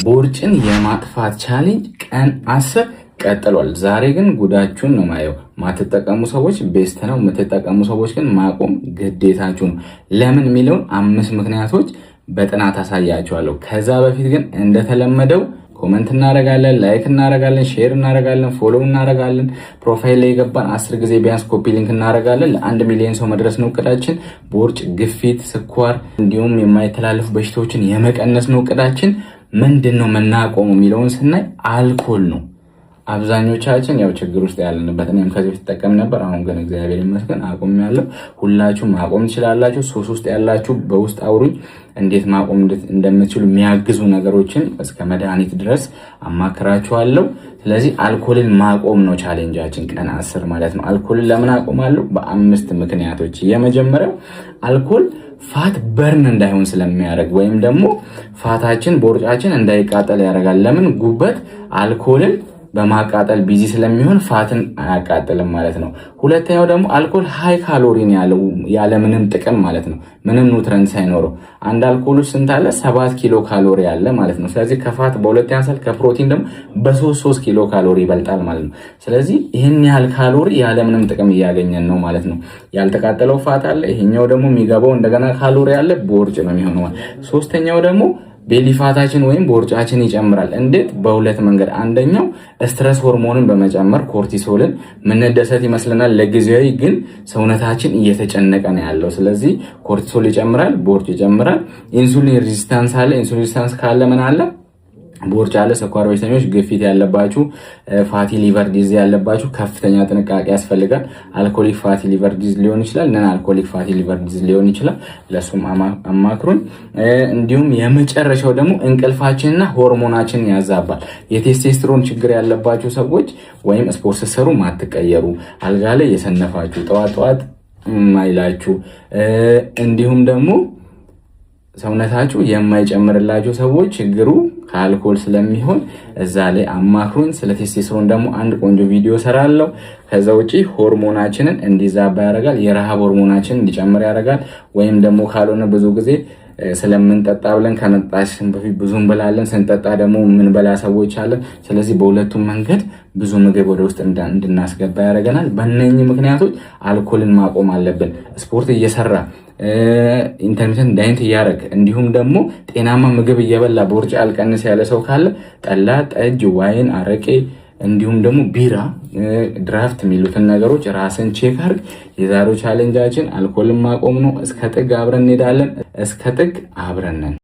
ቦርጭን የማጥፋት challenge ቀን 10 ቀጥሏል። ዛሬ ግን ጉዳችሁን ነው ማየው። ማትጠቀሙ ሰዎች best ነው፣ የምትጠቀሙ ሰዎች ግን ማቆም ግዴታችሁ ነው። ለምን የሚለውን አምስት ምክንያቶች በጥናት አሳያችኋለሁ። ከዛ በፊት ግን እንደተለመደው comment እናረጋለን፣ like እናረጋለን፣ share እናረጋለን፣ follow እናረጋለን። Profile ላይ የገባን 10 ጊዜ ቢያንስ copy link እናረጋለን። ለ1 ሚሊዮን ሰው መድረስ ነው እቅዳችን። ቦርጭ፣ ግፊት፣ ስኳር እንዲሁም የማይተላለፉ በሽታዎችን የመቀነስ ነው እቅዳችን። ምንድን ነው መናቆሙ የሚለውን ስናይ አልኮል ነው። አብዛኞቻችን ያው ችግር ውስጥ ያለንበት፣ እኔም ከዚህ በፊት እጠቀም ነበር። አሁን ግን እግዚአብሔር ይመስገን አቁሜያለሁ። ሁላችሁም ማቆም ትችላላችሁ። ሱስ ውስጥ ያላችሁ በውስጥ አውሩኝ፣ እንዴት ማቆም እንደምትችሉ የሚያግዙ ነገሮችን እስከ መድኃኒት ድረስ አማክራችኋለሁ። ስለዚህ አልኮልን ማቆም ነው challenge ኣችን ቀን 10 ማለት ነው። አልኮልን ለምን አቆማለሁ? በአምስት ምክንያቶች። የመጀመሪያው አልኮል fat burn እንዳይሆን ስለሚያደርግ ወይም ደግሞ fat ኣችን ቦርጫችን እንዳይቃጠል ያደርጋል። ለምን? ጉበት አልኮልን በማቃጠል busy ስለሚሆን fat ን አያቃጥልም ማለት ነው። ሁለተኛው ደግሞ አልኮል high calorie ያለው ያለምንም ጥቅም ማለት ነው። ምንም nutrient ሳይኖረው አንድ አልኮል ውስጥ ስንት አለ? 7 ኪሎ ካሎሪ አለ ማለት ነው። ስለዚህ ከ fat በሁለት ያንሳል፣ ከፕሮቲን ደግሞ በሶስት ሶስት ኪሎ ካሎሪ ይበልጣል ማለት ነው። ስለዚህ ይህን ያህል ካሎሪ ያለምንም ጥቅም እያገኘን ነው ማለት ነው። ያልተቃጠለው fat አለ፣ ይሄኛው ደግሞ የሚገባው እንደገና ካሎሪ አለ፣ ቦርጭ ነው የሚሆነው። ሶስተኛው ደግሞ belly fat ኣችን ወይም ቦርጫችን ይጨምራል። እንዴት? በሁለት መንገድ። አንደኛው stress hormone ን በመጨመር cortisol ን፣ ምንደሰት ይመስለናል ለጊዜያዊ፣ ግን ሰውነታችን እየተጨነቀ ነው ያለው። ስለዚህ cortisol ይጨምራል፣ ቦርጭ ይጨምራል። Insulin resistance አለ። Insulin resistance ካለ ምን አለ? ቦርጭ አለ። ስኳር በሽተኞች፣ ግፊት ያለባችሁ፣ fatty liver disease ያለባችሁ ከፍተኛ ጥንቃቄ ያስፈልጋል። Alcoholic fatty liver disease ሊሆን ይችላል፣ non alcoholic fatty liver disease ሊሆን ይችላል። ለእሱም አማክሩኝ። እንዲሁም የመጨረሻው ደግሞ እንቅልፋችንና ሆርሞናችንን ያዛባል። የቴስቴስትሮን ችግር ያለባችሁ ሰዎች ወይም ስፖርት ስትሰሩ ማትቀየሩ፣ አልጋ ላይ የሰነፋችሁ፣ ጠዋት ጠዋት የማይላችሁ፣ እንዲሁም ደግሞ ሰውነታችሁ የማይጨምርላችሁ ሰዎች ችግሩ ከአልኮል ስለሚሆን እዛ ላይ አማክሩኝ። ስለ ቴስቴስትሮን ደግሞ አንድ ቆንጆ ቪዲዮ ሰራለሁ። ከዛ ውጪ ሆርሞናችንን እንዲዛባ ያደርጋል። የረሃብ ሆርሞናችንን እንዲጨምር ያደርጋል። ወይም ደግሞ ካልሆነ ብዙ ጊዜ ስለምንጠጣ ብለን ከመጠጣችን በፊት ብዙ እንበላለን። ስንጠጣ ደግሞ የምንበላ ሰዎች አለን። ስለዚህ በሁለቱም መንገድ ብዙ ምግብ ወደ ውስጥ እንድናስገባ ያደርገናል። በእነኚህ ምክንያቶች አልኮልን ማቆም አለብን። ስፖርት እየሰራ፣ intermittent diet እያደረግ፣ እንዲሁም ደግሞ ጤናማ ምግብ እየበላ ቦርጭ አልቀንስ ያለ ሰው ካለ ጠላ፣ ጠጅ፣ wine፣ አረቄ እንዲሁም ደግሞ ቢራ፣ ድራፍት የሚሉትን ነገሮች ራስን check አድርግ። የዛሬው challenge ኣችን አልኮልን ማቆም ነው። እስከ ጥግ አብረን እንሄዳለን። እስከ ጥግ አብረን ነን።